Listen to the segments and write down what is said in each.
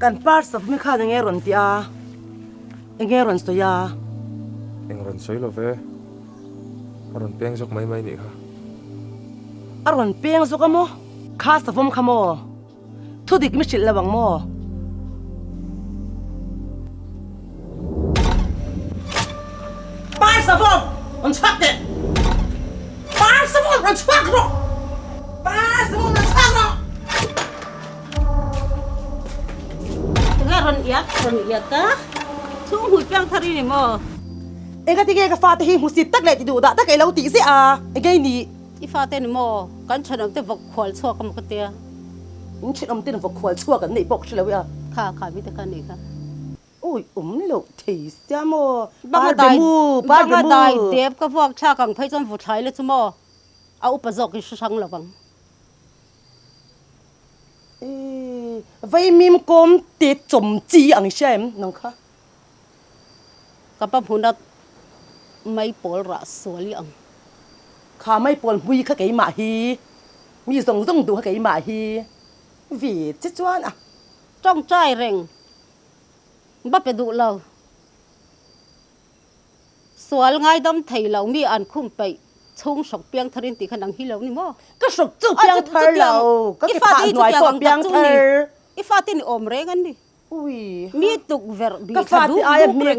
Kan parts of me khan enge rawn tih a, enge rawn sawi a? Eng rawn sawi lo ve, a rawn peng zawk mai mai nih kha. A rawn peng zawk a maw? Kha savawm kha maw? Thu dik mi hrilh lo ang maw? Par savawm rawn chhuak teh! Par savawm rawn chhuak rawh! Par savawm rawn chhuak rawh! Tunge rawn iak rawn iak a? Chhung hui piang thar i ni maw? Engati nge ka fate hi hmusit tak leh ti duh dah tak i lo tih ziah a? Enge i nih? I fate ni maw? Kan thenawmte vawk khual chhuak a maw ka tia. In thenawmten vawk khual chhuak an neih bawk hre lo i a. Kha kha mite kha nei kha. Awi awm loh thei sia maw? Par be mu, par be mu. Banga dai dep ka vuak thlak ang phei chuan vuthlai la chu maw? A upa zawk i hre hrang lo vang. Vaimim kawm te chawm chi ang i hria em nang kha? Ka pa hmuna maipawl rah sual i ang. Kha maipawl hmui kha keimah hi, mi zawng zawng duh kha keimah hi ve che chuan a. Tawngtai reng va pe duh lo. Sual ngaidam thei lo mi an khum peih chhung hrawk piang thar in tih kha nang hi lo ni maw? Ka hrawk chu piang thar lo, ka ke phah hnuai pawh piang thar. I fate ni awm reng an ni. Ui. Mi tukverh bih thla duk duk reng mai.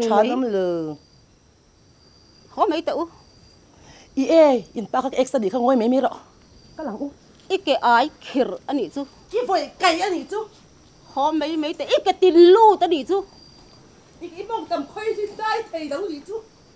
Haw mai teh u. I e, in pa kha ka ex a nih kha ngawi mai mai rawh. Ka lang u. I ke ai khirh a nih chu. I vawi kai a nih chu. Haw mai mai teh. I ke tin lut a nih chu. I mawng tam khawi hi dai thei lo nih chu.